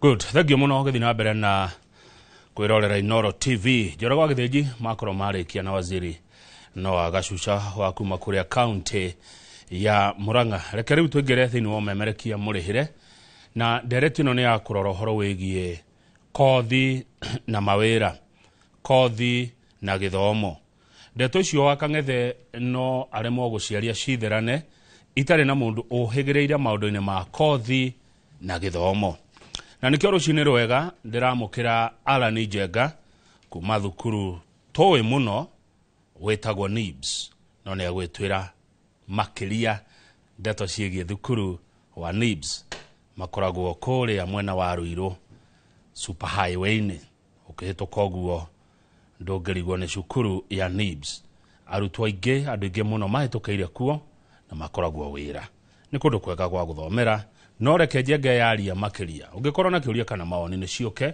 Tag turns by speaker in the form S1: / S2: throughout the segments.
S1: Good, thank you mũno. Gĩthiĩ na mbere na kwĩrorera Inoro TV. Njoroge wa Gĩthĩnji makorwo marĩkia na waziri Noah Gacuca wa kuma kũrĩa kaunti ya Murang'a. Reke rĩu tũingĩre thĩinĩ wa ũmemerekia mũrĩhĩre, na ndereti ĩno nĩ ya kũrora ũhoro wĩgiĩ kothi na mawĩra, kothi na gĩthomo. Ndeto icio wa Kang'ethe no aremwo gũciaria citherane itarĩ na mũndũ ũhĩgĩrĩire maũndũ-inĩ ma kothi na gĩthomo, na nĩkĩo rũcinĩ rwega ndĩramũkĩra Alan Njenga kuma thukuru tũĩ mũno wĩtagwo NIBS, no nĩ agwĩtwĩra makĩria ndeto ciĩgiĩ thukuru wa NIBS. Makoragwo kũrĩa mwena wa Ruiru super highway-inĩ, ũkĩhĩtũka ũguo ndũngĩrigwo nĩ cukuru ya NIBS. Arutwo aingĩ, andũ aingĩ mũno mahĩtũkĩire kuo na makoragwo wĩra. Nĩ kũndũ kwega gwa gũthomera, no reke Njenge yaria makĩria. Ũngĩkorwo na kĩũria kana mawoni, nĩ ciũke.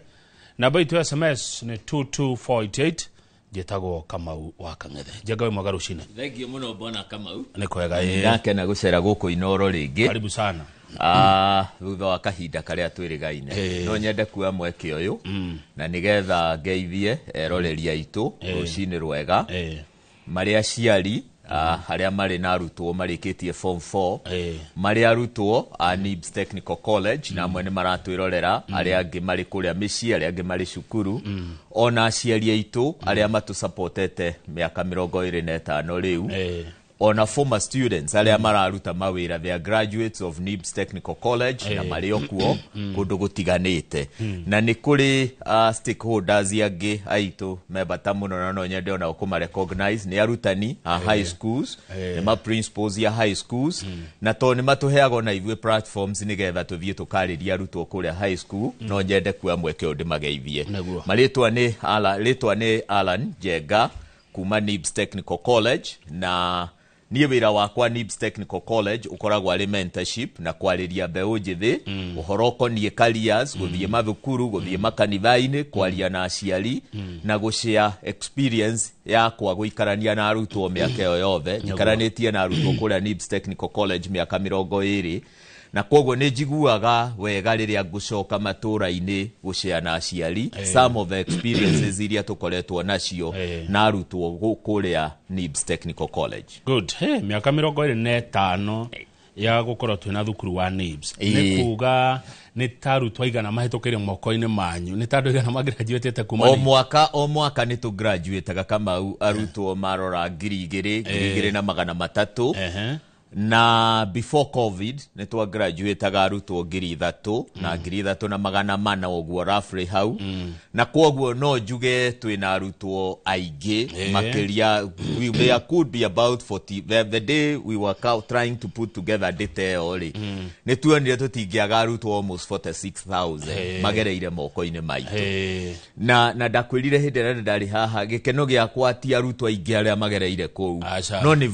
S1: Namba itũ ya SMS nĩ 22488. Njĩtagwo Kamau wa Kang'ethe. Njenga, wĩ mwega rũcinĩ.
S2: Thengiũ mũno, bwana Kamau.
S1: Nĩ kwega, ĩĩ.
S2: Ndakena gũcera gũkũ Inoro rĩngĩ.
S1: Karibu sana.
S2: Ah, thutha wa kahinda karĩa twĩrĩgaine. No nyende kuoya mweke ũyũ na nĩgetha ngeithie eroreri aitũ rũcinĩ rwega, marĩ aciari, arĩa marĩ na arutwo marĩkĩtie form 4, marĩ arutwo a NIBS Technical College, na amwe nĩ maratwĩrorera, arĩa angĩ marĩ kũrĩa mĩciĩ, arĩa angĩ marĩ cukuru, ona aciari aitũ arĩa matũsapotete mĩaka 25 rĩu, ona former students arĩa mararuta mawĩra, they are graduates of NIBS Technical College na marĩ o kuo kũndũ gũtiganĩte, na nĩ kũrĩ stakeholders angĩ aitũ me bata mũno, na no nyende onao kũma recognize, nĩ arutani a high schools, nĩ ma principals ya high schools, na tondũ nĩ matũheaga ona ithuĩ platforms nĩgetha tũthiĩ tũkarĩria arutwo kũrĩa high school, no nyende kuoya mweke ũyũ ndĩmageithie. Marĩtwa nĩ Alan, rĩtwa nĩ Alan Njenga kuma NIBS Technical College, na niĩ wĩra wakwa NIBS Technical College ũkoragwo arĩ mentorship na kwarĩria mbeũ njĩthĩ ũhoro ũkoniĩ careers, gũthiĩ mathukuru, gũthiĩ makanitha-inĩ, kwaria na aciari na gũshare experience yakwa gũikarania na arutwo mĩaka ĩyo yothe njikaranĩtie na arutwo kũrĩa NIBS Technical College mĩaka 20, na koguo nĩ njiguaga wega rĩrĩa ngũcoka matũra-inĩ gũshare na aciari some of the experiences iria tũkoretwo nacio na arutwo kũrĩa NIBS Technical College.
S1: Good. Hey, mĩaka 25 ya gũkorwo twĩna thukuru wa NIBS, nĩ kuga nĩ ta arutwo aigana mahĩtũkĩire moko-inĩ manyu? Nĩ ta andũ aigana magraduatĩte kuma
S2: O
S1: NIBS?
S2: mwaka, o mwaka nĩ tũ graduateaga, Kamau, arutwo marora 2000, 2300. Na before COVID nĩ twa graduateaga arutwo 3000 na 3400 ũguo, roughly hau, na kwoguo no njuge twĩna arutwo aingĩ makĩria. There could be about 40. The day we were trying to put together data ĩyo rĩ, nĩ tuonire tũtingĩaga arutwo almost 46,000 magereire moko-inĩ maitũ. Na ndakwĩrire hĩndĩ ĩrĩa ndarĩ haha, gĩkeno gĩakwa ti arutwo aingĩ arĩa magereire kũu,
S1: Aca.
S2: no nĩ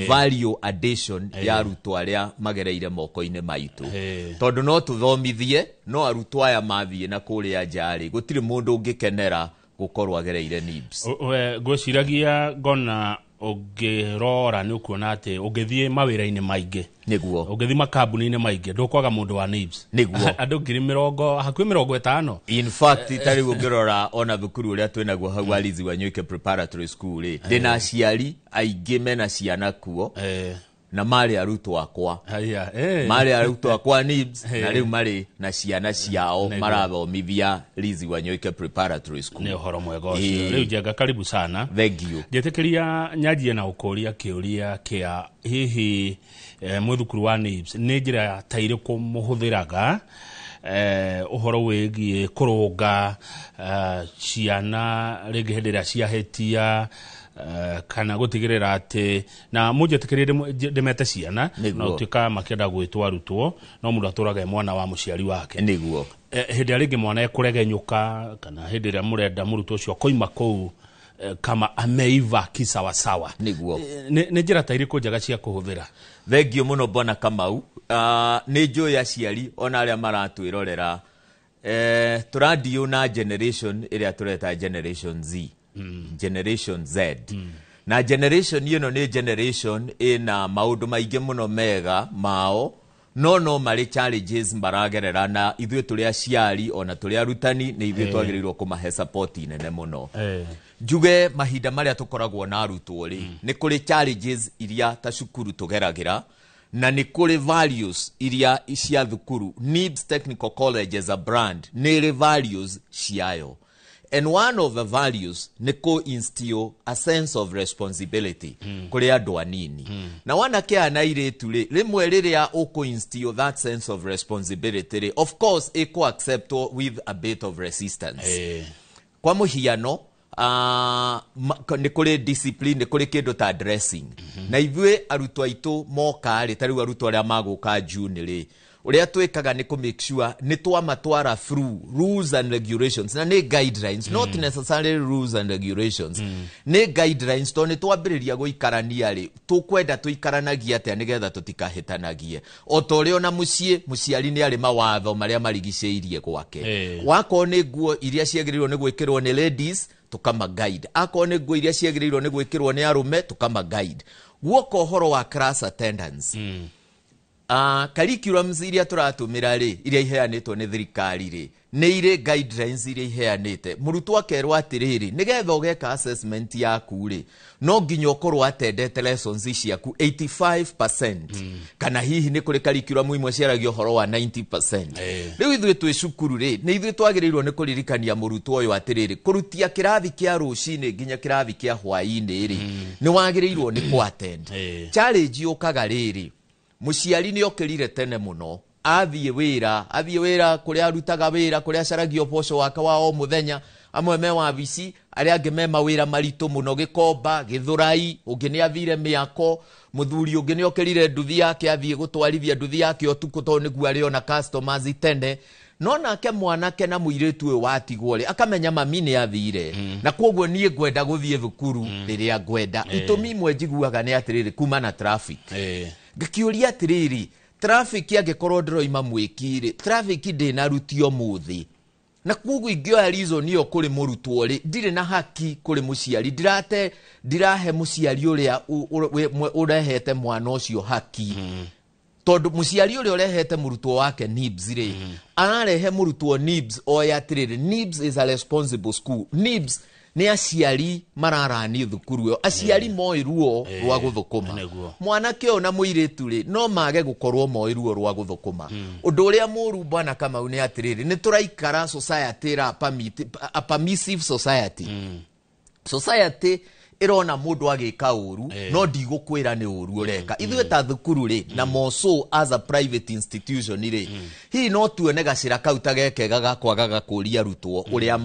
S2: value addition ya arutwo arĩa magereire moko-inĩ maitũ, tondũ no tũthomithie, no arutwo aya mathiĩ na kũrĩa nja rĩ, gũtirĩ mũndũ ũngĩkenera gũkorwo agereire NIBS.
S1: We, ngwĩciragia ngona ũngĩrora nĩ ũkuona atĩ ũngĩthiĩ mawĩra-inĩ maingĩ, ũngĩthiĩ makambuni-inĩ maingĩ, ndũkwaga mũndũ wa NIBS. Andũ ngiri mĩrongo, hakuhĩ 50.
S2: In fact, ta rĩu ũngĩrora ona thukuru ũrĩa twĩnaguo hau wa Lizzie Wanyoike Preparatory School rĩ, ndĩna aciari aingĩ mena ciana kuo na marĩ arutwo akwa.
S1: Haya,
S2: Marĩ arutwo akwa NIBS na rĩu marĩ na ciana ciao marathomithia Lizzie Wanyoike Preparatory School.
S1: Nĩ ũhoro mwega ũcio. Rĩu Njenga, karibu sana.
S2: Thank you.
S1: Njĩtĩkĩria nyanjie na ũkũria kĩũria kĩa hihi, mwĩ thukuru wa NIBS nĩ njĩra ta irĩkũ mũhũthĩraga ũhoro wĩgiĩ kũrũnga ciana rĩngĩ hĩndĩ ĩrĩa ciahĩtia, kana gũtigĩrĩra atĩ, na mũnjĩtĩkĩrie ndĩmete ciana, no tuĩka makĩenda gwĩtwo arutwo, no mũndũ atũraga e mwana wa mũciari wake. Hĩndĩ ĩrĩa rĩngĩ mwana ekũregenyũka, kana hĩndĩ ĩrĩa mũrenda mũrutwo ũcio koima kũu kama ameiva kisawasawa. Nĩ njĩra ta irĩkũ njega cia kũhũthĩra?
S2: Thengiũ mũno, bwana Kamau. Nĩ njũĩ aciari ona arĩa maratwĩrorera, tũrandiũ na generation ĩrĩa tũreta generation Z, generation Z, na generation ĩno nĩ generation ĩna maũndũ maingĩ mũno mega mao. No marĩ challenges maragerera, na ithuĩ tũrĩ aciari ona tũrĩ arutani nĩ ithuĩ twagĩrĩirwo kũmahe support nene mũno. Njuge mahinda marĩa tũkoragwo na arutwo rĩ, nĩ kũrĩ challenges iria ta cukuru tũgeragĩra, na nĩ kũrĩ values iria cia thukuru. NIBS Technical College as a brand nĩ ĩrĩ values ciayo, and one of the values nĩ kũ instill a sense of responsibility kũrĩ andũ anini na wanake aya na airĩtu rĩ. Rĩmwe rĩrĩa ũkũ instill that sense of responsibility rĩ, of course ĩkũ acceptwo with a bit of resistance. Kwa mũhiano, nĩ kũrĩ discipline, nĩ kũrĩ kĩndũ ta dressing, na ithuĩ arutwo aitũ moka rĩ, ta rĩu arutwo arĩa magũka June rĩ, ũrĩa twĩkaga nĩ kũ make sure nĩ twamatwara through rules and regulations, na nĩ guidelines, not necessarily rules and regulations, nĩ guidelines, tondũ nĩ twambĩrĩria gũikarania rĩ, tũkwenda tũikaranagie atĩa nĩgetha tũtikahĩtanagie, o ta ũrĩa ona mũciĩ mũciari nĩ arĩ mawatho marĩa marigicĩirie gwake. Wakorwo nĩ nguo iria ciagĩrĩirwo nĩ gwĩkĩrwo nĩ ladies, tũkama guide, akorwo nĩ nguo iria ciagĩrĩirwo nĩ gwĩkĩrwo nĩ arũme, tũkama guide. Guoka ũhoro wa class attendance, curriculums iria tũratũmĩra rĩ, iria iheanĩtwo nĩ thirikari rĩ, nĩ irĩ guidelines iria iheanĩte. Mũrutwo akerwo atĩrĩrĩ, nĩgetha ũgeka assessment yaku rĩ, no nginya ũkorwo atendete lessons ciaku 85%, kana hihi nĩ kũrĩ curriculum imwe ciaragia ũhoro wa 90%. Rĩu ithuĩ twĩ cukuru rĩ, nĩ ithuĩ twagĩrĩirwo nĩ kũririkania mũrutwo ũyũ atĩrĩrĩ, kũrutia kĩrathi kĩa rũcinĩ nginya kĩrathi kĩa hwaĩ-inĩ rĩ, nĩ wagĩrĩirwo nĩ kũ-attend. Challenge yũkaga rĩrĩ, mũciari nĩ okĩrire tene mũno, athiĩ wĩra kũrĩa arutaga wĩra, kũrĩa acaragia ũboco wake wa o mũthenya. Amwe me wabici, arĩa angĩ me mawĩra maritũ mũno, Gĩkomba, Gĩthũrai, ũngĩ nĩ athire mĩako, mũthuri ũngĩ nĩ okĩrire nduthi yake, athiĩ gũtwarithia nduthi yake ũtukũ tondũ nĩguo arĩona customers tene. No nake mwanake na mũirĩtu ũyũ watigwo rĩ, akamenya mami nĩ athire, na koguo niĩ ngwenda gũthiĩ thukuru rĩrĩa ngwenda. Itũmi imwe njiguaga nĩ atĩrĩrĩ, kuma na traffic. Ngakĩũria atĩrĩrĩ, traffic angĩkorwo ndĩroima mwĩki rĩ, traffic ndĩnarutio mũthĩ, na koguo ingĩoya reason ĩyo kũrĩ mũrutwo rĩ, ndirĩ na haki kũrĩ mũciari, ndirate ndirahe mũciari ũrĩa ũrehete mwana ũcio haki, tondũ mũciari ũrĩa ũrehete mũrutwo wake NIBS rĩ, ararehe mũrutwo NIBS oya atĩrĩrĩ, NIBS is a responsible school. NIBS nĩ aciari mararani thukuru ĩyo, aciari moĩ ruo rwa gũthũkũma. Mwanake ũyũ na mũirĩtu rĩ, no mage gũkorwo moĩ ruo rwa gũthũkũma. Ũndũ ũrĩa mũru, bwana Kamau, nĩ atĩrĩrĩ, nĩ tũraikara society ĩra a permissive society. Society ĩrona mũndũ agĩka ũru, no ndigũkwĩra nĩ ũru ũreka. Ithuĩ ta thukuru rĩ, na more so as a private institution rĩ, hihi no tuone gacĩra kau ta gekega ga kwagaga kũria arutwo ũrĩa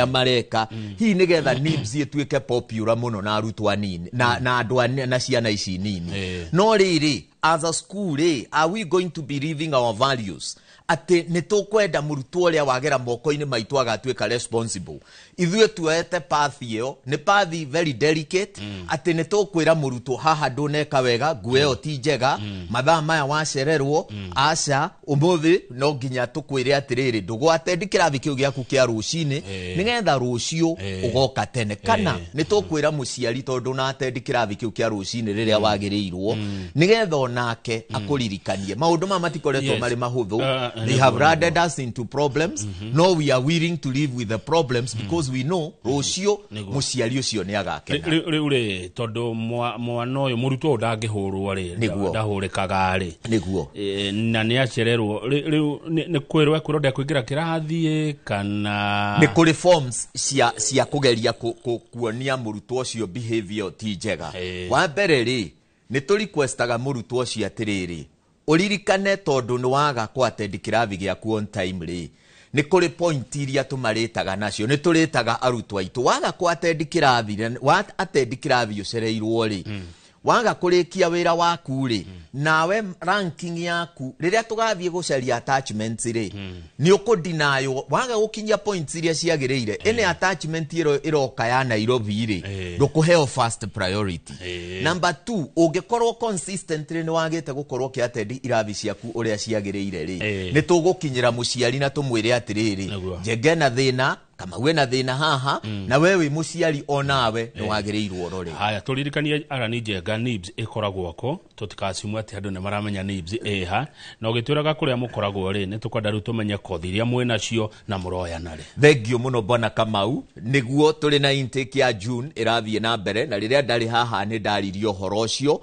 S2: mareka, hihi nĩgetha NIBS ĩtuĩke popular mũno na arutwo anini na andũ na ciana ici nini. No rĩrĩ, as a school rĩ, are we going to be living our values, atĩ nĩ tũkwenda mũrutwo ũrĩa wagera moko-inĩ maitũ agatuĩka responsible? Ithuĩ tuoete path ĩyo, nĩ path very delicate, atĩ nĩ tũkwĩra mũrutwo haha ndũneka wega, nguo ĩyo ti njega, mathaa maya wacererwo, aca, ũmũthĩ no nginya tũkwĩre atĩrĩrĩ, ndũgwatendi kĩrathi kĩu gĩaku kĩa rũcinĩ, nĩgetha rũciũ ũgoka tene, kana nĩ tũkwĩra mũciari tondũ na-attend kĩrathi kĩu kĩa rũcinĩ rĩrĩa wagĩrĩirwo, nĩgetha onake akũririkanie. Maũndũ maya matikoretwo marĩ mahũthũ. They have landed us into problems, no we are willing to live with the problems because we know rũciũ mũciari ũcio nĩ agakena.
S1: Rĩu rĩ, tondũ mwana ũyũ, mũrutwo ũyũ ndangĩhũrwo rĩ, ndahũrĩkaga rĩ, na nĩ acererwo rĩu nĩ kwĩrwo ekwĩrwo ndekũingĩra kĩrathi kana?
S2: Nĩ kũrĩ forms cia kũgeria kuonia mũrutwo ũcio behavior ti njega. Wa mbere rĩ, nĩ tũ requestaga mũrutwo ũcio atĩrĩrĩ, ũririkane tondũ nĩ waga kũ attend kĩrathi gĩaku on time rĩ, nĩ kũrĩ point iria tũmarĩtaga nacio. Nĩ tũrĩtaga arutwo aitũ, waga kũ attend kĩrathi, wa attend kĩrathi ũcereirwo rĩ, waga kũrĩkia wĩra waku rĩ, nawe ranking yaku rĩrĩa tũgathiĩ gũcaria attachments rĩ, nĩ ũkũdinaywo waga gũkinyia points iria ciagĩrĩire. Ĩnĩ attachment ĩroka ya Nairobi rĩ, ndũkũheo first priority. Number two, ũngĩkorwo consistently nĩ wagĩte gũkorwo ũkĩattend irathi ciaku ũrĩa ciagĩrĩire rĩ, nĩ tũgũkinyĩra mũciari na tũmwĩre atĩrĩrĩ, Njenge na thĩna. Kamau ena thĩna haha, na we wĩ mũciari onawe nĩ wagĩrĩirwo ũrore.
S1: Haya, tũririkanie Arani Njenga, NIBS ĩkoragwo kũ? Tũtikacimwe atĩ andũ nĩ maramenya NIBS ĩha, na ũgĩtwĩraga kũrĩa mũkoragwo rĩ, nĩ tũkwenda rĩu tũmenye kothi iria mwĩ nacio na mũroyana rĩ.
S2: Thengio mũno, bwana Kamau. Nĩguo, tũrĩ na intake ya June ĩrathiĩ na mbere, na rĩrĩa ndarĩ haha nĩ ndaririe ũhoro ũcio.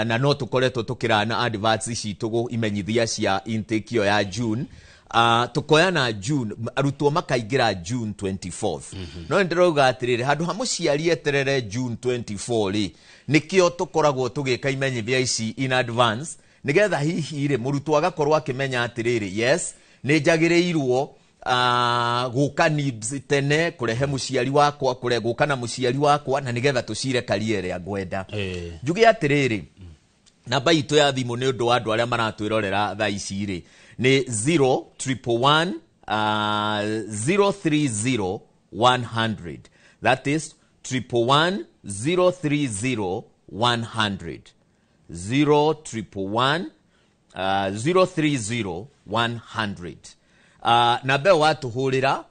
S2: Na no tũkoretwo tũkĩrana adverts citũ imenyithia cia intake ĩyo ya June. Tukoyana June, arutwo makaingĩra June 24th. No nĩ ndĩrauga atĩrĩrĩ, handũ ha mũciari eterere June 24 rĩ, nĩkĩo tũkoragwo tũgĩka imenyithia ici in advance, nĩgetha hihi rĩ, mũrutwo agakorwo akĩmenya atĩrĩrĩ, yes, nĩ njagĩrĩirwo gũka NIBS tene, kũrehe mũciari wakwa, kũre gũka na mũciari wakwa, na nĩgetha tũcire career ĩrĩa ngwenda. Njuge atĩrĩrĩ, namba itũ ya thimũ nĩ ũndũ wa andũ arĩa maratwĩrorera thaa ici rĩ, nĩ 0111 030 100. That is 111 030 100, 0111 030 100. Namba ĩyo watũhũrĩra,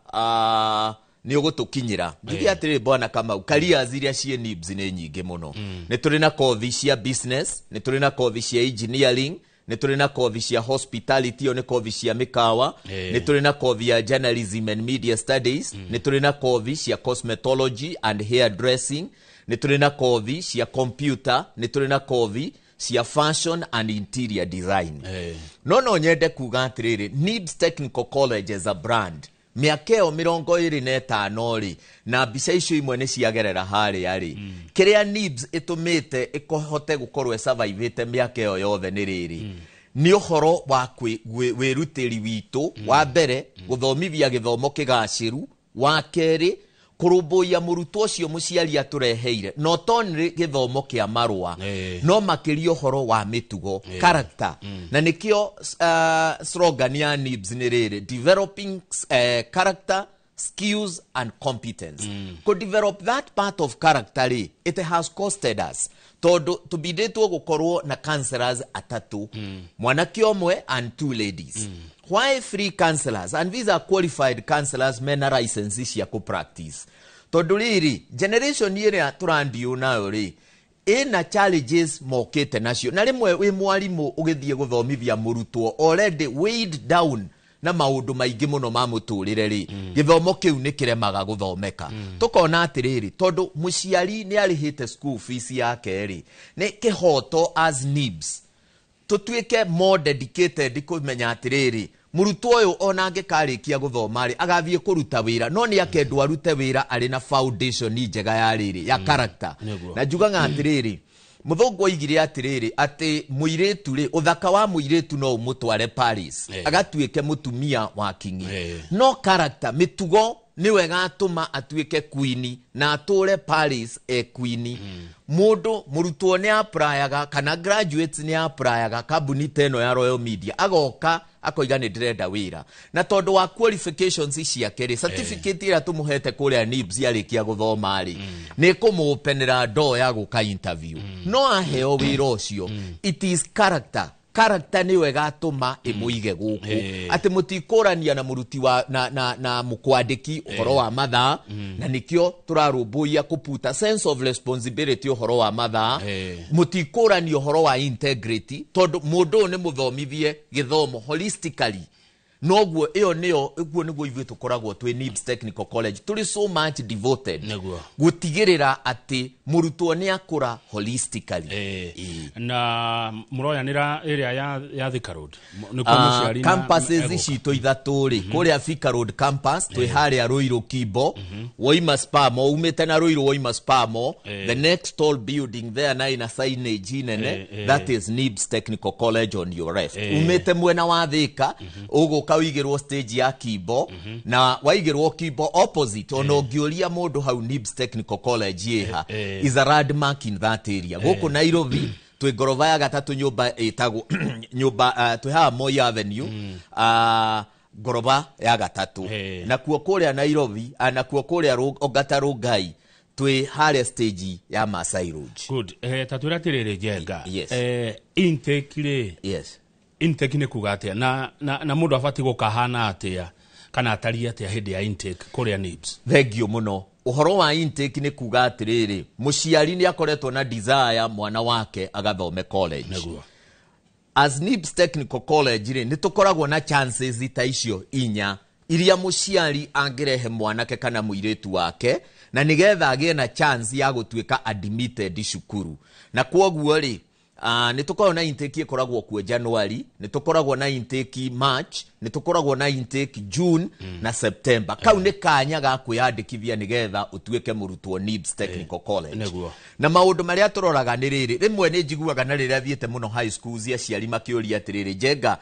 S2: nĩ ũgũtũkinyĩra. Njuge atĩrĩrĩ, bwana Kamau, careers iria ciĩ NIBS nĩ nyingĩ mũno. Nĩ tũrĩ na kothi cia business, nĩ tũrĩ na kothi cia engineering, nĩ tũrĩ na kothi cia hospitality, ĩyo nĩ kothi cia mĩkawa, nĩ tũrĩ na kothi ya journalism and media studies, nĩ tũrĩ na kothi cia cosmetology and hair dressing, nĩ tũrĩ na kothi cia computer, nĩ tũrĩ na kothi cia fashion and interior design. No nyende kuga atĩrĩrĩ, NIBS Technical College as a brand, mĩaka ĩyo 25 rĩ, na mbica icio imwe nĩ ciagerera harĩa rĩ, kĩrĩa NIBS ĩtũmĩte ĩkohote gũkorwo ĩsurvivĩte mĩaka ĩyo yothe nĩ rĩrĩ, nĩ ũhoro wa wĩrutĩri witũ. Wa mbere, gũthomithia gĩthomo kĩgacĩru; wa kerĩ, kũrũmbũiya mũrutwo ũcio mũciari atũreheire, not only gĩthomo kĩa marũa, no makĩria ũhoro wa mĩtugo, character. Na nĩkĩo slogan ya NIBS nĩ rĩrĩ, developing character, skills and competence. Kũ develop that part of character rĩ, it has costed us, tondũ tũbindĩtwo gũkorwo na counselors atatũ, mwanake ũmwe and two ladies. Why three counselors? And these are qualified counselors mena license cia kũ practice, tondũ rĩrĩ, generation ĩrĩa tũrandio nayo rĩ, ĩna challenges mokĩte nacio, na rĩmwe wĩ mwarimũ ũgĩthiĩ gũthomithia mũrutwo already weighed down na maũndũ maingĩ mũno ma mũtũrĩre rĩ, gĩthomo kĩu nĩ kĩremaga gũthomeka. Tũkona atĩrĩrĩ, tondũ mũciari nĩ arĩhĩte school fees yake rĩ, nĩ kĩhoto as NIBS tũtuĩke more dedicated kũmenya atĩrĩrĩ, mũrutwo ũyũ ona angĩkarĩkia gũthoma rĩ, agathiĩ kũruta wĩra, no nĩ akendwo arute wĩra arĩ na foundation njega ya rĩrĩ, ya character. Na njugaga atĩrĩrĩ, mũthũngũ oigire atĩrĩrĩ, atĩ mũirĩtu rĩ, ũthaka wa mũirĩtu no ũmũtware Paris, agatuĩke mũtumia wa kingi, no character, mĩtugo, nĩwe gatũma atuĩke queen na atũre Paris e queen. Mũndũ mũrutwo nĩ applyaga, kana graduates nĩ applyaga kambuni ta ĩno ya Royal Media, agoka akoiga nĩ ndĩrenda wĩra, na tondũ wa qualifications ciake rĩ, certificate ĩrĩa tũmũhete kũrĩa NIBS arĩkia gũthoma rĩ, nĩ kũmũopenera door ya gũka interview, no aheo wĩra ũcio. It is character. Character nĩyo ĩgatũma ĩmũige gũkũ, atĩ mũtikũrania na mũruti wa na mũkwandĩki ũhoro wa mathaa. Na nĩkĩo tũrarũmbũiya kũputa sense of responsibility ũhoro wa mathaa. Mũtikũrania ũhoro wa integrity, tondũ mũndũ ũyũ nĩ mũthomithie gĩthomo holistically. Noguo ĩyo nĩyo, ũguo nĩguo ithuĩ tũkoragwo twĩ NIBS Technical College, tũrĩ so much devoted gũtigĩrĩra atĩ mũrutwo nĩ akũra holistically.
S1: Na mũroyanĩra ĩrĩa ya Thika Road? Nĩkuo mũciari
S2: Campuses
S1: egũka?
S2: Citũ ithatũ rĩ, kũrĩa Thika Road campus twĩ harĩa Ruiru Kimbo, woima Spamo, umĩte na Ruiru woima Spamo, the next tall building there na ina signage nene, that is NIBS Technical College on your left. Umĩte mwena wa Thika, ũgũka ũigĩrwo stage ya Kimbo, na waigĩrwo Kimbo opposite, ona ũngĩũria mũndũ hau NIBS Technical College ĩha, is a landmark in that area. Gũkũ Nairobi twĩ ngoroba ya gatatũ, nyũmba ĩtagwo nyũmba, twĩ haha Moi Avenue, ngoroba ya gatatũ. Nakuo kũrĩa Nairobi, nakuo kũrĩa Ongata Rongai twĩ harĩa stage ya Masai Lodge.
S1: Good. Ta twĩre atĩrĩrĩ, Njenga,
S2: Yes.
S1: Intake rĩ,
S2: Yes.
S1: intake nĩ kuga atĩa, na mũndũ abatiĩ gũkahana atĩa Kana atariĩ atĩa hĩndĩ ya intake kũrĩa NIBS?
S2: Thengio mũno. Ũhoro wa intake nĩ kuga atĩrĩrĩ, mũciari nĩ akoretwo na desire mwana wake agathome college.
S1: Nĩguo.
S2: As NIBS Technical College rĩ, nĩ tũkoragwo na chances ta icio inya iria mũciari angĩrehe mwanake kana mũirĩtu wake na nĩgetha agĩe na chance ya gũtuĩka admitted cukuru. Na kwoguo rĩ, nĩ tũkoragwo na intake ĩkoragwo kuo January, nĩ tũkoragwo na intake March, nĩ tũkoragwo na intake June na September. Kau nĩ kanya ga kwĩyandĩkithia nĩgetha ũtuĩke mũrutwo NIBS Technical College.
S1: Nĩguo.
S2: Na maũndũ marĩa tũroraga nĩ rĩrĩ, rĩmwe nĩ njiguaga na rĩrĩa thiĩte mũno high schools aciari makĩũria atĩrĩrĩ, Njenga,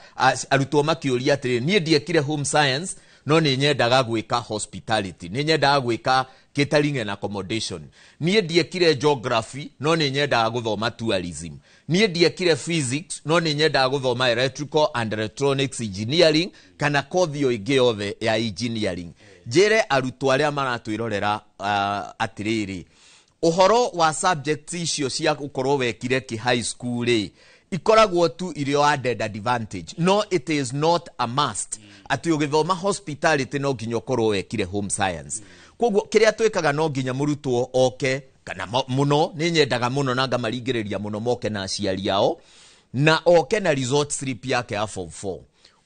S2: arutwo makĩũria atĩrĩrĩ, niĩ ndiekire home science no nĩ nyendaga gwĩka hospitality, nĩ nyendaga gwĩka catering and accommodation, niĩ ndiekire geography no nĩ nyendaga gũthoma tourism, niĩ ndiekire physics no nĩ nyendaga gũthoma electrical and electronics engineering kana kothi o ĩngĩ yothe ya engineering. Njĩre arutwo arĩa maratwĩrorera atĩrĩrĩ, ũhoro wa subjects icio cia gũkorwo wekire kĩ high school rĩ, ikoragwo tu irĩ o added advantage, no it is not a must atĩ ũgĩthoma hospitality no nginya ũkorwo wekire home science. Koguo kĩrĩa twĩkaga no nginya mũrutwo oke kana mũno nĩ nyendaga mũno na ngamaringĩrĩria mũno moke na aciari ao na oke na result slip yake ya form 4.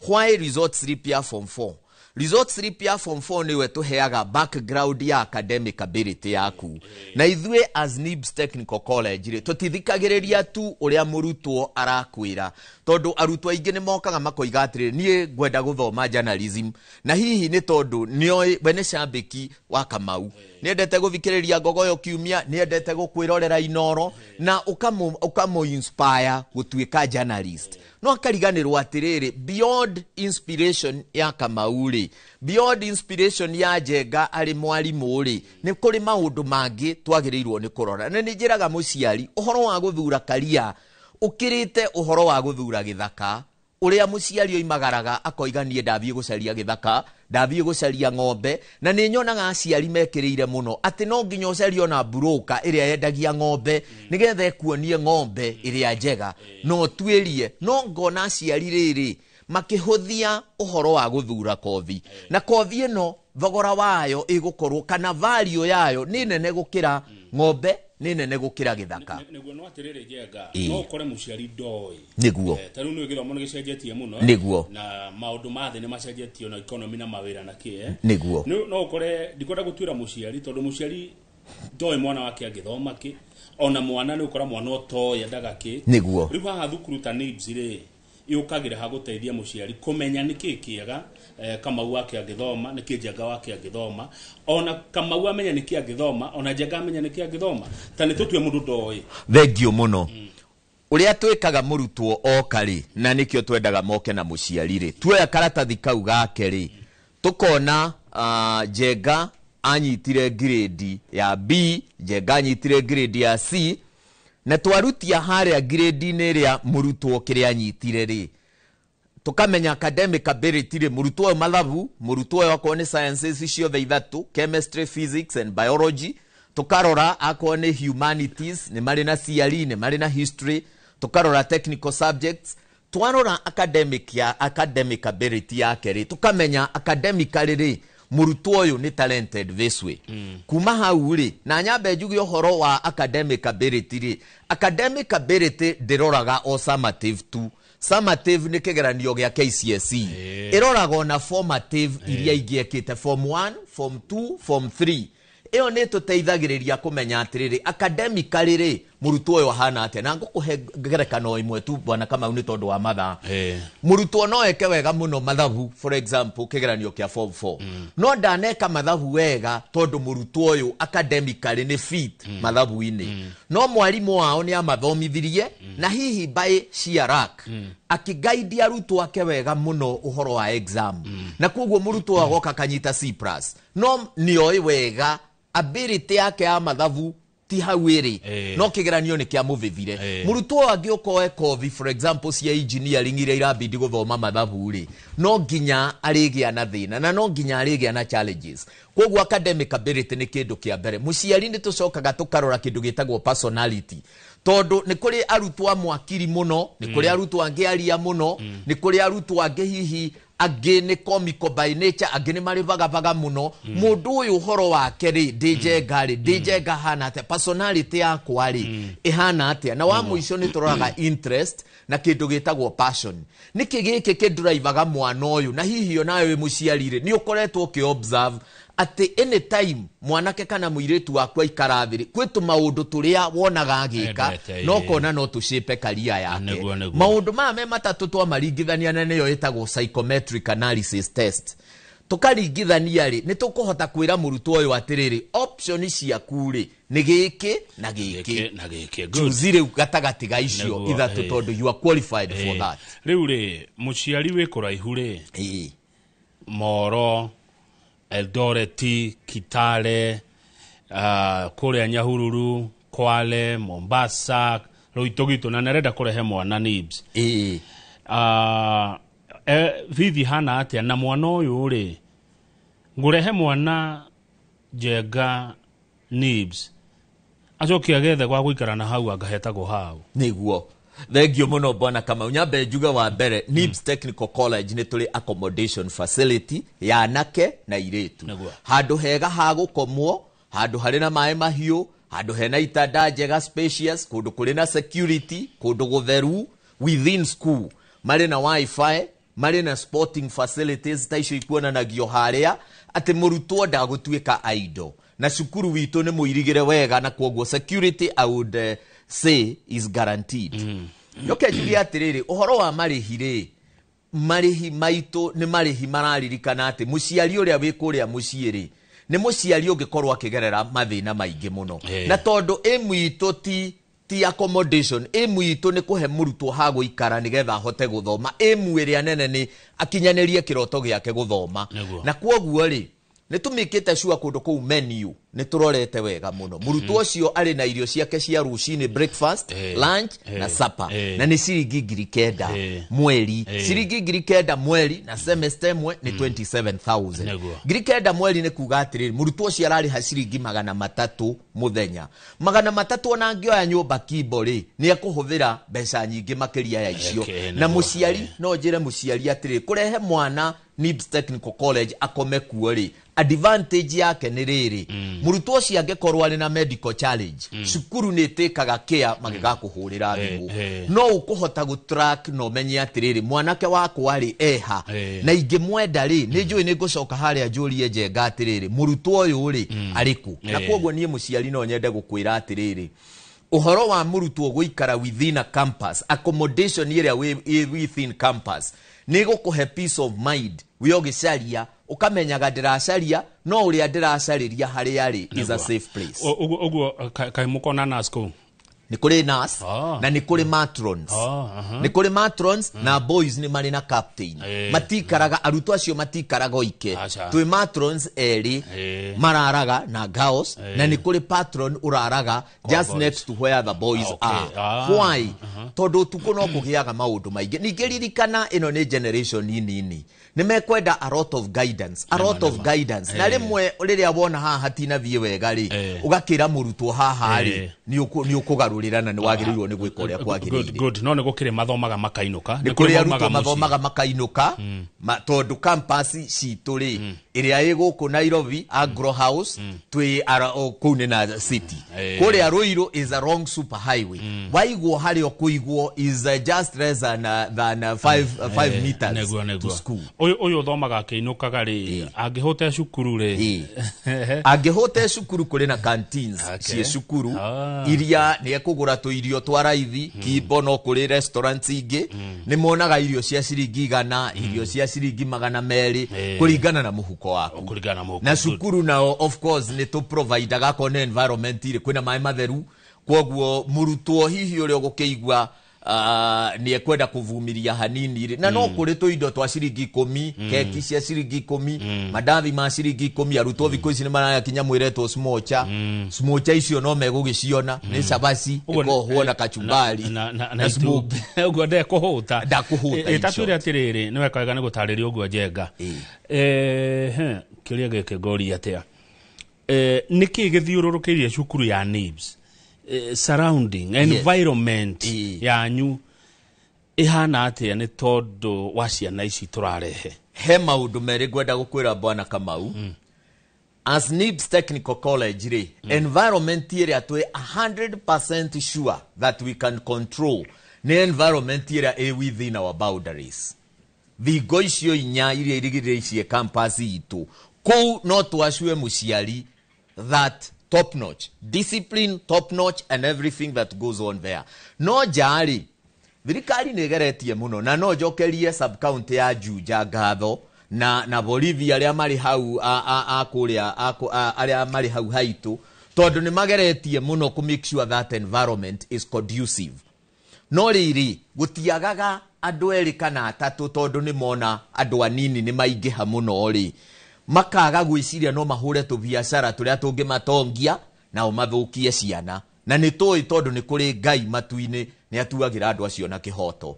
S2: Why result slip ya form 4? Result slip ya form 4 nĩwe tũheaga background ya academic ability yaku. Na ithuĩ as NIBS Technical College rĩ, tũtithikagĩrĩria tu ũrĩa mũrutwo arakwĩra, tondũ arutwo aingĩ nĩ mokaga makoiga atĩrĩrĩ, niĩ ngwenda gũthoma journalism, na hihi nĩ tondũ nĩoĩ we nĩ cambĩki wa Kamau, nĩendete gũthikĩrĩria Ngogoyo kiumia, nĩendete gũkwĩrorera Inoro, na ũkamũ inspire gũtuĩka journalist. No akariganĩrwo atĩrĩrĩ, beyond inspiration ya Kamau rĩ, beyond inspiration ya Njenga arĩ mwarimũ rĩ, nĩ kũrĩ maũndũ mangĩ twagĩrĩirwo nĩ kũrora. Na nĩ njĩraga mũciari ũhoro wa gũthura karia ũkĩrĩte ũhoro wa gũthura gĩthaka, ũrĩa mũciari oimagaraga akoiga niĩ ndathiĩ gũcaria gĩthaka, ndathiĩ gũcaria ng'ombe. Na nĩ nyonaga aciari mekĩrĩire mũno atĩ no nginya ũcarie ona mburũka ĩrĩa yendagia ng'ombe nĩgetha ĩkuonie ng'ombe ĩrĩa njega, no ũtuĩrie. No ngona aciari rĩrĩ makĩhũthia ũhoro wa gũthura kothi, na kothi ĩno thogora wayo ĩgũkorwo kana value yayo nĩ nene gũkĩra ng'ombe, nĩ nene gũkĩra gĩthaka.
S1: Nĩguo. No atĩrĩrĩ Njenga, no ũkore mũciari ndoĩ.
S2: Nĩguo.
S1: Ta rĩu nĩ gĩthomo nĩ gĩcenjetie mũno.
S2: Nĩguo.
S1: Na maũndũ ma thĩ nĩ macenjetio na economy na mawĩra na kĩ.
S2: Nĩguo.
S1: No ũkore ndikwenda gũtuĩra mũciari tondũ mũciari ndoĩ mwana wake angĩthoma kĩ, ona mwana nĩ ũkora mwana ũtoĩ endaga kĩ.
S2: Nĩguo.
S1: Rĩu haha thukuru ta NIBS rĩ, yũkagĩra ha gũteithia mũciari kũmenya nĩkĩ kĩega Kamau wake angĩthoma, nĩkĩ Njenga wake angĩthoma, ona Kamau amenya nĩkĩ angĩthoma, ona Njenga amenya nĩkĩ angĩthoma. Ta nĩ tũtue mũndũ ndoĩ.
S2: Thengio mũno. Ũrĩa twĩkaga mũrutwo oka rĩ, na nĩkĩo twendaga moke na mũciari rĩ, tuoya karatathi kau gake rĩ, tũkona Njenga anyitire grade ya B, Njenga anyitire grade ya C, na twarutia harĩa grade-inĩ ĩrĩa mũrutwo kĩrĩa anyitire rĩ, tũkamenya academic ability rĩ, mũrutwo ũyũ mathabu, mũrutwo ũyũ akorwo nĩ sciences ciothe ithatũ, chemistry, physics and biology, tũkarora akorwo nĩ humanities, nĩ marĩ na CRE, nĩ marĩ na history, tũkarora technical subjects, twarora academic ability yake rĩ, tũkamenya academically rĩ, mũrutwo ũyũ nĩ talented this way. Kuma hau rĩ, na nyambe njuge ũhoro wa academic ability rĩ, academic ability ndĩroraga o summative tu. Summative nĩ kĩgeranio gĩa KCSE. Ĩroraga ona formative iria ingĩ ekĩte form 1, form 2, form 3. Ĩyo nĩ ĩtũteithagĩrĩria kũmenya atĩrĩrĩ, academically rĩ, mũrutwo ũyũ ahana atĩa. Na ngũkũhe ngerekano ĩmwe tu bwana Kamau nĩ tondũ wa mathaa. Mũrutwo no eke wega mũno mathabu, for example, kĩgeranio kĩa form 4. No ndaneka mathabu wega tondũ mũrutwo ũyũ academically nĩ fit mathabu-inĩ. No mwarimũ wao nĩ amathomithirie na hihi by sheer luck akĩguide arutwo ake wega mũno ũhoro wa exam. Na koguo mũrutwo agoka akanyita C plus. No nĩoĩ wega ability yake ya mathabu ti hau ĩrĩ. No kĩgeranio nĩ kĩamũvĩvire. Mũrutwo angĩũka oe kothi for example cia engineering iria irabidi gũthoma mathabu rĩ, no nginya arĩgĩa na thĩna na no nginya arĩgĩa na challenges. Koguo academic ability nĩ kĩndũ kĩa mbere. Mũciari nĩ tũcokaga tũkarora kĩndũ gĩtagwo personality, tondũ nĩ kũrĩ arutwo amwe akiri mũno, nĩ kũrĩ arutwo angĩ aria mũno, nĩ kũrĩ arutwo angĩ hihi Angĩ nĩ comical by nature, angĩ nĩ marĩ vagavaga mũno. Mũndũ ũyũ ũhoro wake rĩ, ndĩ Njenga rĩ, ndĩ Njenga hana atĩa, personality yakwa rĩ ĩhana atĩa. Na wa mũico nĩ tũroraga interest na kĩndũ gĩtagwo passion. Nĩkĩ gĩkĩ kĩndrivaga mwana ũyũ? Na hihi onawe wĩ mũciari rĩ, nĩ ũkoretwo ũkĩ observe atĩ anytime mwanake kana mũirĩtu waku aikara thĩ rĩ, kwĩ tũmaũndũ tũrĩa wonaga agĩka
S1: Endete,
S2: no kona no tũshape career yake.
S1: Nĩguo, nĩguo.
S2: Maũndũ maya me matatũ twamaringithania na nĩyo ĩtagwo psychometric analysis test, tũkaringithania rĩ, nĩ tũkũhota kwĩra mũrutwo ũyũ atĩrĩrĩ, option ciaku rĩ nĩ gĩkĩ na gĩkĩ.
S1: Gĩkĩ na gĩkĩ. Good.
S2: Choose rĩu gatagatĩ ga icio ithatũ, tondũ you are qualified for that.
S1: Rĩu rĩ, mũciari wĩ kũraihu rĩ, Moro, Eldoret, Kitale, kũrĩa Nyahururu, Kwale, Mombasa, Rũitũgitũ, na nĩarenda kũrehe mwana NIBS. Bithi hana atĩa na mwana ũyũ rĩ, ngũrehe mwana Njenga NIBS acoke agethe gwa gũikara na hau angahetagwo hau?
S2: Nĩguo, thengio mũno bwana Kamau. Nyambe njuge wa mbere, NIBS Technical College nĩ tũrĩ accommodation facility ya anake na irĩtu. Handũ hega ha gũkomwo, handũ harĩ na maĩ mahiũ, handũ hena itanda njega, spacious, kũndũ kũrĩ na security, kũndũ gũtheru within school, marĩ na wifi, marĩ na sporting facilities ta icio ikuonanagio harĩa, atĩ mũrutwo ndagũtuĩka idle. Na cukuru witũ nĩ mũirigĩre wega, na kwoguo security, I would say, is guaranteed. Njoke njuge atĩrĩrĩ, ũhoro wa marĩhi rĩ, marĩhi maitũ nĩ marĩhi mararirikana atĩ mũciari ũrĩa wĩ kũrĩa mũciĩ rĩ, nĩ mũciari ũngĩkorwo akĩgerera mathĩna maingĩ mũno. Na tondũ ĩmu itũ ti accommodation, ĩmu itũ nĩ kũhe mũrutwo ha gũikara nĩgetha ahote gũthoma. Ĩmu ĩrĩa nene nĩ akinyanĩrie kĩroto gĩake gũthoma. Na kwoguo rĩ, nĩ tũmĩkĩte sure kũndũ kũu menu nĩ tũrorete wega mũno, mũrutwo ũcio arĩ na irio ciake cia rũcinĩ, breakfast, lunch na supper. Na nĩ ciringi 9,000 mweri. Ciringi 9,000 mweri na semester ĩmwe nĩ 27,000. 9,000 mweri nĩ kuga atĩrĩrĩ, mũrutwo ũcio ararĩha ciringi 300 mũthenya, 300. Ona angĩoya nyũmba kimbo rĩ, nĩ ekũhũthĩra mbeca nyingĩ makĩria ya icio. Na mũciari, no njĩre mũciari atĩrĩrĩ, kũrehe mwana NIBS Technical College akome kuo rĩ, advantage yake nĩ rĩrĩ, mũrutwo ũcio angĩkorwo arĩ na medical challenge, cukuru nĩ ĩtĩkaga care magĩgakũhũrĩra thimũ. No ũkũhota gũtrack na ũmenye atĩrĩrĩ, mwanake wakwa rĩ eha. Na ingĩmwenda rĩ, nĩ njũĩ nĩ ngũcoka harĩa njũrie Njenga atĩrĩrĩ, mũrutwo ũyũ rĩ arĩ kũ. Na kwoguo niĩ mũciari no nyende gũkwĩra atĩrĩrĩ, ũhoro wa mũrutwo gũikara within a campus, accommodation ĩrĩa ĩ within campus nĩ gũkũhe peace of mind. Wĩ ũgĩcaria ũkamenyaga ndĩracaria, no ũrĩa ndĩracarĩria harĩa rĩ is a safe place.
S1: Ũguo kaĩ mũkona nurse kũu?
S2: Nĩ kũrĩ nurse na nĩ kũrĩ matrons. Nĩ kũrĩ matrons, na boys nĩ marĩ na captain. Matikaraga, arutwo acio matikaraga oike.
S1: Aca.
S2: Twĩ matrons erĩ mararaga na girls, na nĩ kũrĩ patron ũraraga just
S1: boys.
S2: next to where the boys are. Why? Tondũ ũtukũ no kũgĩaga maũndũ maingĩ. Ningĩ ririkana ĩno nĩ generation nini, nĩ mekwenda a lot of guidance, a lot of guidance. Na rĩmwe rĩrĩa wona haha hatinathiĩ wega rĩ, ũgakĩra mũrutwo haha rĩ, nĩ ũkũgarũrĩra na nĩ wagĩrĩirwo nĩ gwĩka ũrĩa
S1: Good,
S2: kwagĩrĩire.
S1: good. No nĩ gũkĩrĩ mathomaga makainũka?
S2: Nĩ kũrĩ
S1: maumaga
S2: arutwo
S1: mũciĩ.
S2: mathomaga makainũka, tondũ campus citũ rĩ, ĩrĩa ĩ gũkũ Nairobi Agro House, twĩ kũu nĩ na city. Kũrĩa Ruiru is a wrong super highway, waigwo harĩa ũkũigwo is just less than 5 meters
S1: Nĩguo.
S2: to school.
S1: Ũyũ ũthomaga akĩinũkaga rĩ, angĩhũte cukuru rĩ?
S2: Angĩhũte cukuru, kũrĩ na canteens ciĩ cukuru iria nĩ ekũgũra tũirio twa raithi. Kimbo no kũrĩ restaurants ingĩ nĩ monaga irio cia ciringi 100, irio cia ciringi 200, kũringana na mũhuko waku.
S1: Kũringana na mũhuko.
S2: Na cukuru nao of course nĩ tũ providaga akorwo nĩ environment rĩ, kwĩna maĩ matheru. Kwoguo mũrutwo hihi ũrĩa ũgũkĩigua nĩ ekwenda kũvumiria hanini rĩ, na no kũrĩ tũindo twa ciringi 10, keki cia ciringi 10, mandathi ma ciringi 10. Arutwo thikũ ici nĩ marakinya mwĩretwo smocha. Smocha icio no megũgĩciona nĩ cabaci
S1: Ũguo
S2: ĩkohwo na kachumbari
S1: na
S2: smoky.
S1: itumbĩ. Ũguo ndekũhũta.
S2: Ndakũhũta, in
S1: Tatwĩre
S2: short.
S1: atĩrĩrĩ, nĩ weka wega nĩ gũtarĩria ũguo Njenga. He, kĩũria gĩkĩ ngũria atĩa, nĩkĩ gĩthiũrũrũkĩirie cukuru ya NIBS, surrounding environment yanyu? Ĩhana atĩa nĩ tondũ wa ciana ici tũrarehe?
S2: He maũndũ merĩ ngwenda gũkwĩra, Bwana Kamau. As NIBS Technical College rĩ, environment ĩrĩa twĩ 100% sure that we can control nĩ environment ĩrĩa ĩ within our boundaries, thingo icio inya iria irigithĩrĩirie campus itũ. Kũu no twacue mũciari that top notch discipline, top notch and everything that goes on there. No nja-rĩ, thirikari nĩ ĩgeretie mũno, na no njokerie sub county ya Juja ngatho na borithi arĩa marĩ hau a kũrĩa arĩa marĩ hau haitũ, tondũ nĩ mageretie mũno kũ make sure that environment is conducive. No rĩrĩ, gũtiagaga andũ erĩ kana atatũ, tondũ nĩ mona andũ anini nĩ maingĩha mũno rĩ, makaga gwĩciria no mahũre tũbiacara tũrĩa tũngĩmatongia nao mathũkie ciana. Na nĩ tũĩ, tondũ nĩ kũrĩ Ngai matu-inĩ, nĩ atuagĩra andũ acio na kĩhoto.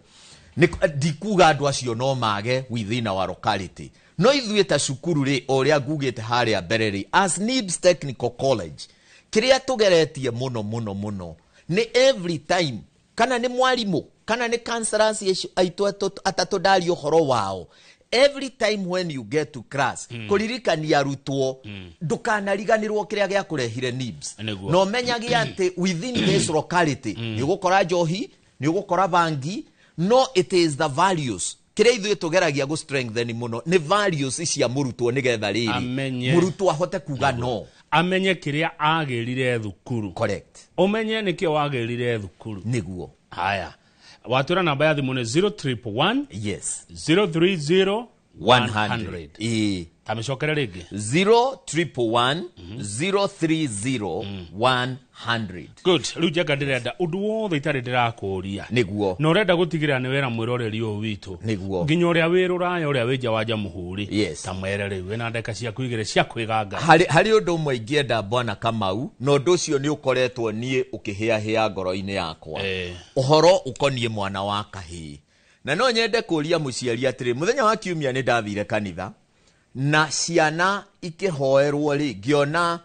S2: Ndikuga andũ acio no mage within our locality, no ithuĩ ta cukuru rĩ, o ũrĩa ngugĩte harĩa mbere rĩ, as NIBS Technical College, kĩrĩa tũgeretie mũno mũno mũno nĩ every time, kana nĩ mwarimũ kana nĩ counselors acio aitũ atatũ ndaria ũhoro wao, every time when you get to class, kũririkania arutwo, ndũkanariganĩrwo kĩrĩa gĩakũrehire NIBS. Na ũmenyage atĩ within this locality nĩ ũgũkora njohi, nĩ ũgũkora bangi, no it is the values. Kĩrĩa ithuĩ tũgeragia gũ strengthen mũno nĩ values cia mũrutwo, nĩgetha rĩrĩ
S1: Amenye.
S2: mũrutwo ahote kuga no.
S1: Amenye kĩrĩa agĩrire thukuru.
S2: Correct.
S1: Ũmenye nĩkĩo wagĩrire thukuru.
S2: Nĩguo.
S1: Haya, watwĩra namba ya thimũ nĩ 0311 030
S2: 100. Ĩĩ.
S1: Tamĩcokere rĩngĩ.
S2: 0311 030 100.
S1: Good. Rĩu Njenga, ndĩrenda ũndũ wothe itarĩ ndĩrakũria na ũrenda gũtigĩrĩra nĩ wera mwĩroreri ũyũ witũ, nginya ũrĩa wĩ rũraya, ũrĩa wĩ nja wa jamhuri, ta mwere rĩu wĩna ndeka ciaku igĩrĩ cia kwĩganga.
S2: Harĩ ũndũ ũmwe ingĩenda, Bwana Kamau, na ũndũ ũcio nĩ ũkoretwo niĩ ũkĩhĩahĩa ngoro-inĩ yakwa, ũhoro ũkoniĩ mwana wa kahĩĩ. Na no nyende kũria mũciari atĩrĩ, mũthenya wa kiumia nĩ ndathire kanitha na ciana ikĩhoerwo rĩ, ngĩona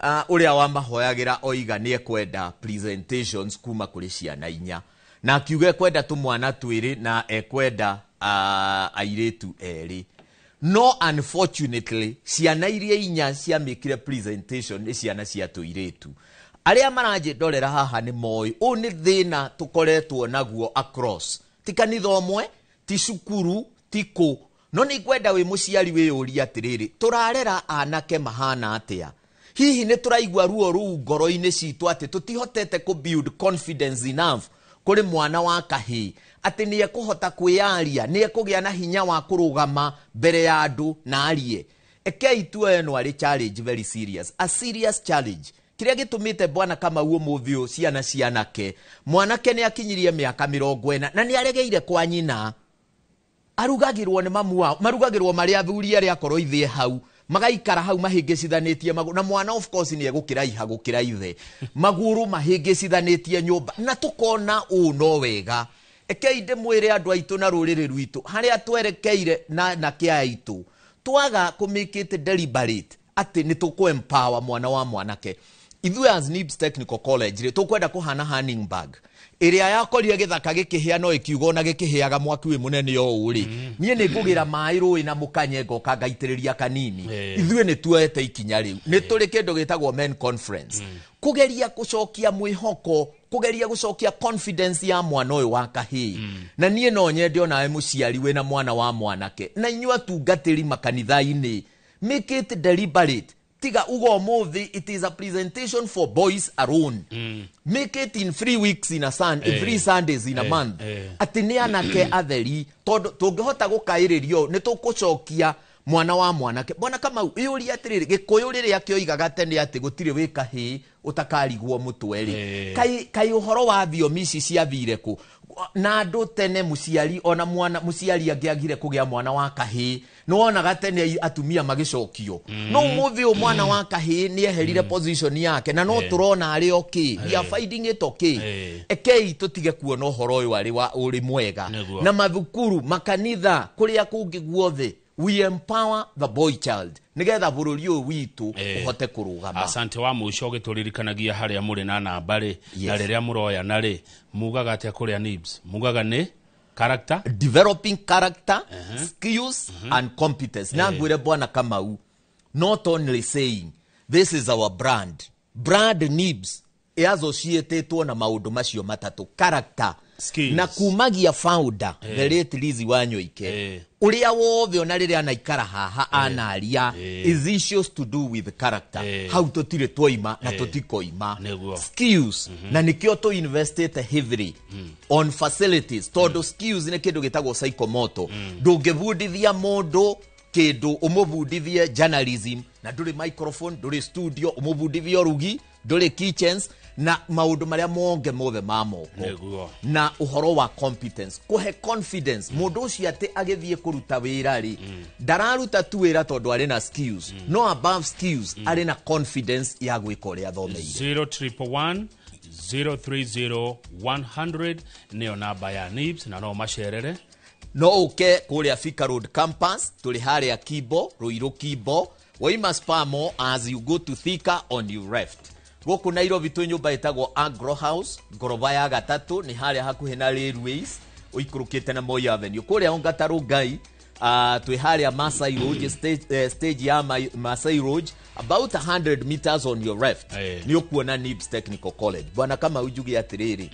S2: ũrĩa wamahoyagĩra oiga nĩ ekwenda presentations kuma kũrĩ ciana inya, na akiuga ekwenda tũmwana twĩrĩ na ekwenda airĩtu erĩ. No unfortunately, ciana iria inya ciamĩkire presentation nĩ ciana cia tũirĩtu. Arĩa maranjĩndorera haha nĩ moĩ ũũ nĩ thĩna tũkoretwo naguo across, ti kanitha ũmwe, ti cukuru, ti kũ. No nĩ ngwenda wĩ mũciari wĩyũrie atĩrĩrĩ, tũrarera anake mahana atĩa? Hihi nĩ tũraigua ruo rũu ngoro-inĩ citũ atĩ tũtihotete kũ build confidence enough kũrĩ mwana wa kahĩĩ atĩ nĩ ekũhota kwĩyaria, nĩ ekũgĩa na hinya wa kũrũgama mbere ya andũ na arie? Ekei tuoe ĩno arĩ challenge, very serious, a serious challenge. Kĩrĩa gĩtũmĩte, Bwana Kamau, ũmũthĩ ũyũ ciana cianake, mwanake nĩ akinyirie mĩaka 40 na nĩ aregeire kwa nyina, arugagĩrwo nĩ mamu wao, marugagĩrwo marĩ athuri arĩa akorwo ithe hau, magaikara hau mahĩngĩcithanĩtie magũrũ, na mwana of course nĩ egũkĩraiha gũkĩra ithe, magũrũ mahĩngĩcithanĩtie nyũmba, na tũkona ũũ no wega. Ekei ndĩmwĩre, andũ aitũ na rũrĩrĩ rwitũ, harĩa twerekeire na kĩa aitũ, twaga kũ make it deliberate atĩ nĩ tũkũ empower mwana wa mwanake. Ithuĩ as NIBS Technical College rĩ, tũkwenda kũhana Hanningbag ĩrĩa yakorire gĩthaka gĩkĩhĩa, no ĩkiuga ona gĩkĩhĩaga mwaki wĩ mũnene ũũ rĩ, niĩ nĩ ngũgĩra maĩ rũĩ na mũkanye, ngoka ngaitĩrĩria kanini. Ithuĩ nĩ tuoete ikinya rĩu, nĩ tũrĩ kĩndũ gĩtagwo men conference, kũgeria gũcokia mwĩhoko, kũgeria gũcokia confidence ya mwana ũyũ wa kahĩĩ. Na niĩ no nyende onawe mũciari wĩna mwana wa mwanake, na inyuĩ atungatĩri makanitha-inĩ, make it deliberate. Tiga uga ũmũthĩ it is a presentation for boys alone. Make it in 3 weeks in a sun, 3 Sundays in a month, atĩ nĩ anake atheri, tondũ tũngĩhota gũkaĩrĩrio nĩ tũkũcokia mwana wa mwanake. Bwana Kamau, ĩyũrie atĩrĩrĩ, Gĩkũyũ rĩrĩa kĩoigaga tene atĩ gũtirĩ wĩ kahĩĩ ũtakarigwo mũtwe rĩ, kai ũhoro wa thiomi ici ciathire kũ? Na andũ tene, mũciari ona mwana, mũciari angĩagire kũgĩa mwana wa kahĩĩ, nĩ wonaga tene atumia magĩcokio. No ũmũthĩ ũyũ mwana wa kahĩĩ nĩ eherire position yake, na no tũrona arĩ okay, we are finding it okay. Ekei tũtige kuona ũhoro ũyũ arĩ wa ũrĩ mwega. Na mathukuru, makanitha, kũrĩa kũngĩ guothe, we empower the boy child nigetha bũrũri ũyũ witũ ũhote kũrũgama.
S1: Asante. Wa mũico, ũgĩtũririkanagia harĩa mũrĩ na namba rĩ, na rĩrĩa mũroyana rĩ, mugaga atĩa kũrĩa NIBS? Mugaga nĩ Character,
S2: developing character, skills and competence. Na ngwire Bwana Kamau, not only saying this is our brand, brand NIBS ĩassociatetwo na maũndũ macio matatũ: character,
S1: Skills.
S2: Na kumagia founder, the late Lizzie Wanyoike, ũrĩa wothe ona rĩrĩa anaikara haha anaria is issues to do with character. Hau tũtirĩ twoima na tũtikoima.
S1: Nĩguo.
S2: Skills, na nĩkĩo tũ investite heavily on facilities, tondũ skills nĩ kĩndũ gĩtagwo psychomotor. Ndũngĩbundithia mũndũ kĩndũ, ũmũbundithie journalism na ndũrĩ microphone, ndũrĩ studio, ũmũbundithie ũrugi, ndũrĩ kitchens na maũndũ marĩa monge mothe ma moko.
S1: Nĩguo.
S2: Na ũhoro wa competence, kũhe confidence mũndũ ũcio atĩ agĩthiĩ kũruta wĩra rĩ, ndararuta tu wĩra tondũ arĩ na skills, no above skills arĩ na confidence ya gwĩka ũrĩa athomeire.
S1: 0111 030 100 nĩyo namba ya NIBS, na no macerere.
S2: No ũke kũrĩa Thika Road campus, tũrĩ harĩa Kimbo, Ruiru Kimbo, waima Spamo, as you go to Thika on your left. Gũkũ Nairobi twĩ nyũmba ĩtagwo Agro House, ngoroba ya gatatũ, nĩ harĩa hakuhĩ na Railways, ũikũrũkĩte na Moi Avenue. Kũrĩa Ongata Rongai, twĩ harĩa Masai Road stage, stage ya Masai Road, about 100 meters on your left, nĩ ũkuona NIBS Technical College. Bwana Kamau, njuge atĩrĩrĩ,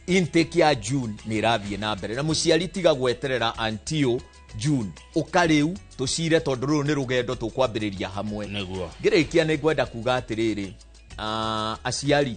S2: intake ya June nĩ ĩrathiĩ na mbere, na mũciari tiga gweterera until June, ũka rĩu tũcire, tondũ rũrũ nĩ rũgendo tũkwambĩrĩria hamwe.
S1: Nĩguo.
S2: Ngĩrĩkia nĩ ngwenda kuga atĩrĩrĩ, aciari,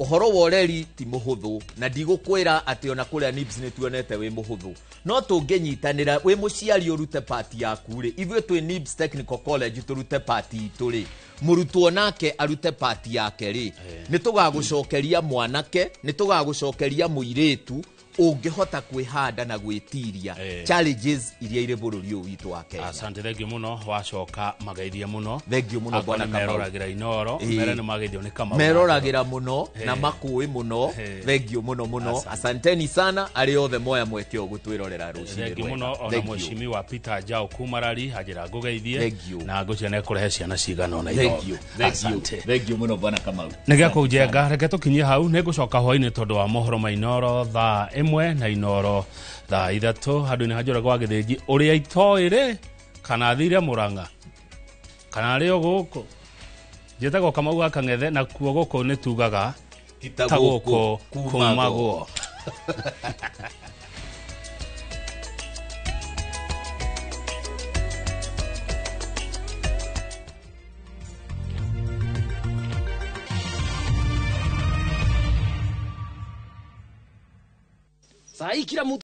S2: ũhoro wa ũreri ti mũhũthũ, na ndigũkwĩra atĩ ona kũrĩa NIBS nĩ tuonete wĩ mũhũthũ, no tũngĩnyitanĩra, wĩ mũciari ũrute part yaku rĩ, ithuĩ twĩ NIBS Technical College tũrute part itũ rĩ, mũrutwo nake arute part yake rĩ, nĩ tũgagũcokeria mwanake, nĩ tũgagũcokeria mũirĩtu ũngĩhota kwĩhanda na gwĩtiria challenges iria irĩ bũrũri ũyũ witũ wa Kenya.
S1: Asante, thengiũ mũno, wacoka mageithie mũno.
S2: Thengiũ mũno,
S1: Akorwo
S2: Bwana
S1: nĩ
S2: Kamau.
S1: meroragĩra Inoro, mere nĩ mageithio nĩ Kamau.
S2: Meroragĩra mũno na makũĩ mũno. Thengiũ mũno mũno.
S1: Asante.
S2: Asanteni sana arĩa othe moya mweke ũyũ gũtwĩrorera rũcinĩ
S1: Thengiũ
S2: rwega.
S1: mũno ona
S2: Thengiũ.
S1: Mheshimiwa Peter Njau kuma Rari anjĩra ngũgeithie
S2: Thengiũ.
S1: na ngũcia nĩ ciana cigana ũna
S2: Thengiũ,
S1: ithome.
S2: thengiũ,
S1: Asante.
S2: thengiũ mũno, Bwana Kamau.
S1: Nĩ gĩa kũu njenga, reke tũkinyie hau, nĩ ngũcoka hwainĩ tondũ wa mohoro ma Inoro thaa 1 na Inoro thaa 3, handũ-inĩ ha Njoroge wa Gĩthĩnji ũrĩa itoĩ rĩ, kana athire Mũrang'a kana arĩ o gũkũ. Njĩtagwo Kamau wa Kang'ethe, na kuo gũkũ nĩ tugaga
S2: ta
S1: ta
S2: gũkũ
S1: gũkũ
S2: kumagwo.
S1: Kumagwo.
S3: Saa hii kila mtu